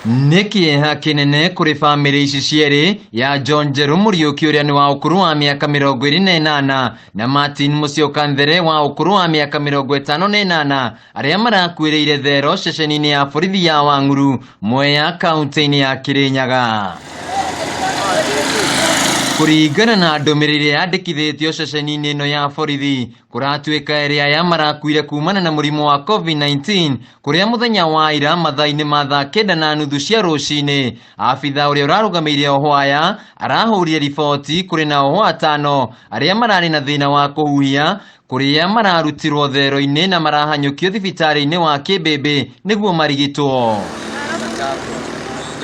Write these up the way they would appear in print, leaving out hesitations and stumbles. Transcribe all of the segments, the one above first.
Nĩ kĩeha kĩnene kũrĩ bamĩrĩ ici cierĩ ya John Njerũ Mũriũki ũrĩa nĩ wa ũkũrũ wa mĩaka 28 na Martin Musyoka Nthere wa ũkũrũ wa mĩaka 58 arĩa marakuĩrĩire thero ceceni-inĩ ya borithi ya Wang'uru Mwea kaunti-inĩ ya Kirinyaga. Kũringana na ndũmĩrĩri ĩrĩa yandĩkithĩtio ceceni-inĩ ĩno ya borithi, kũratuĩka erĩ aya marakuire kumana na mũrimũ wa COVID-19 kũrĩa mũthenya wa ira mathaa-inĩ ma thaa 9:30 cia rũcinĩ abitha ũrĩa ũrarũgamĩire ohwo aya arahũrire riboti kũrĩ na ohwo atano arĩa mararĩ na thĩna wa kũhuhia kũrĩa mararutirwo thero-inĩ na marahanyũkio thibitarĩ-inĩ wa Kĩmbĩmbĩ nĩguo marigitwo.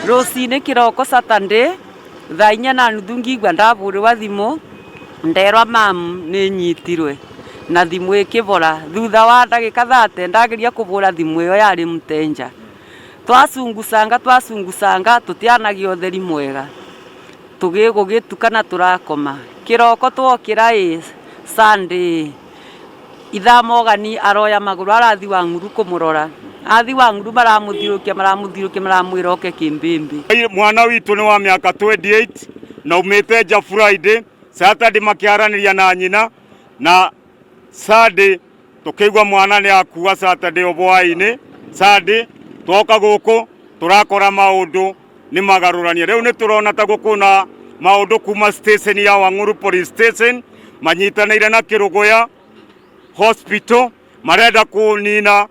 Rũcinĩ kĩroko Saturday thaa 4:30 ngigua ndabũrĩwa thimũ nderwa mamu nĩ nyitirwe na thimũ ĩkĩbora thutha wa ndagĩka 30 ndageria kũbũra thimũ ĩyo yarĩ mtenja twacungucanga twacungucanga tũtianagia ũtheri mwega tũgĩgũgĩtuka na tũrakoma kĩroko twokĩra ĩ Sunday ithaa Mogani aroya magũrũ arathi Wang'uru kũmũrora athi Wang'uru maramũthiũrũkia maramũthiũrũkia maramwĩra oke Kĩmbĩmbĩ. Mwana witũ nĩ wa mĩaka 28 na umĩte nja Friday, Saturday makĩaranĩria na nyina na Sunday tũkĩigua mwana nĩ akua Saturday o hwaĩ-inĩ. Sunday twoka gũkũ tũrakora maũndũ nĩ magarũrania. Rĩu nĩ tũrona ta gũkũna maũndũ kuma station ya Wang'uru Police Station manyitanĩire na Kĩrũgũya Hospital marenda kũnina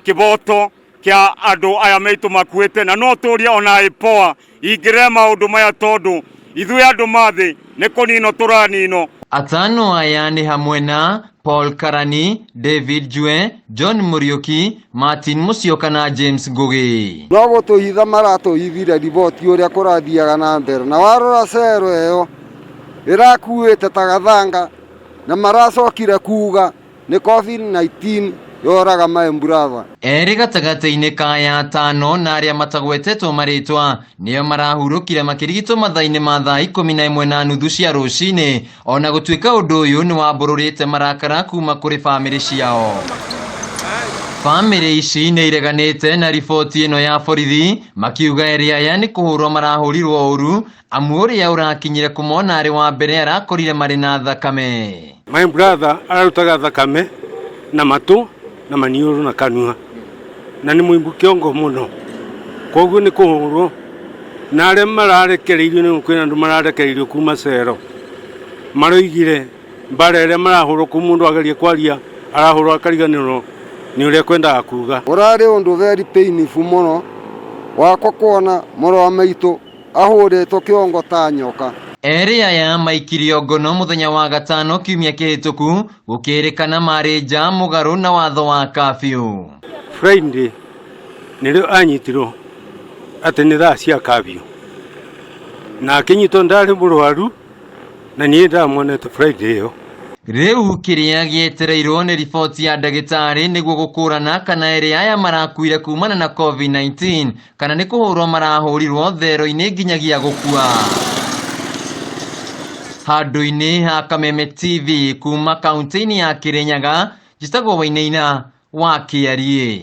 kĩboto kĩa andũ aya maitũ makuĩte, na no tũrie ona IPOA ingĩrĩre maũndũ maya tondũ ithuĩ andũ ma thĩ nĩ kũninwo tũraninwo. Atano aya nĩ hamwe na Paul Karani, David Jue, John Muriuki, Martin Musyoka na James Ngugi. No gũtũhitha maratũhithire riboti ũrĩa kũrathiaga na mbere, na warora cero ĩyo ĩrakuĩte ta gathanga, na maracokire kuga nĩ COVID-19 yoraga my brother. Erĩ gatagatĩ-inĩ ka aya atano na arĩa matagwetetwo marĩtwa nĩo marahurũkire makĩrigitwo mathaa-inĩ ma thaa 11:30 cia rũcinĩ, ona gũtuĩka ũndũ ũyũ nĩ wambũrũrĩte marakara kuma kũrĩ bamĩrĩ ciao. Bamĩrĩ ici nĩ ireganĩte na riboti ĩno ya borithi makiuga erĩ aya nĩ kũhũrwo marahũrirwo ũru amu ũrĩa ũrakinyire kũmona arĩ wa mbere arakorire marĩ na thakame. My brother ararutaga thakame na matũ na maniũrũ na kanua na nĩ mũimbu kĩongo mũno, koguo nĩ kũhũrwo na arĩa mararekereirio nĩ kwĩna andũ mararekereirio kuma cero maroigire mbara ĩrĩa marahũrwo kũu mũndũ ageria kwaria arahũrwo akariganĩrwo nĩ ũrĩa kwendaga kuga. Ũrarĩ ũndũ very painful mũno wakwa kuona mũrũ wa maitũ ahũrĩtwo kĩongo ta nyoka. Erĩ aya maikirio ngono mũthenya wa gatano kiumia kĩhĩtũku gũkĩrĩkana marĩ nja mũgarũ na watho wa kabiũ. Friday nĩrĩo anyitirwo atĩ nĩ thaa cia kabiũ, na akĩnyitwo ndarĩ mũrwaru na niĩ ndamuonete Friday ĩyo. Rĩu kĩrĩa gĩetereirwo nĩ riboti ya ndagĩtarĩ nĩguo gũkũrana kana erĩ aya marakuire kumana na COVID-19 kana nĩ kũhũrwo marahũrirwo thero-inĩ nginyagia gũkua. Handũ-inĩ ha Kameme TV kuma kaunti-inĩ ya Kirinyaga, njĩtagwo Wainaina wa Kĩariĩ.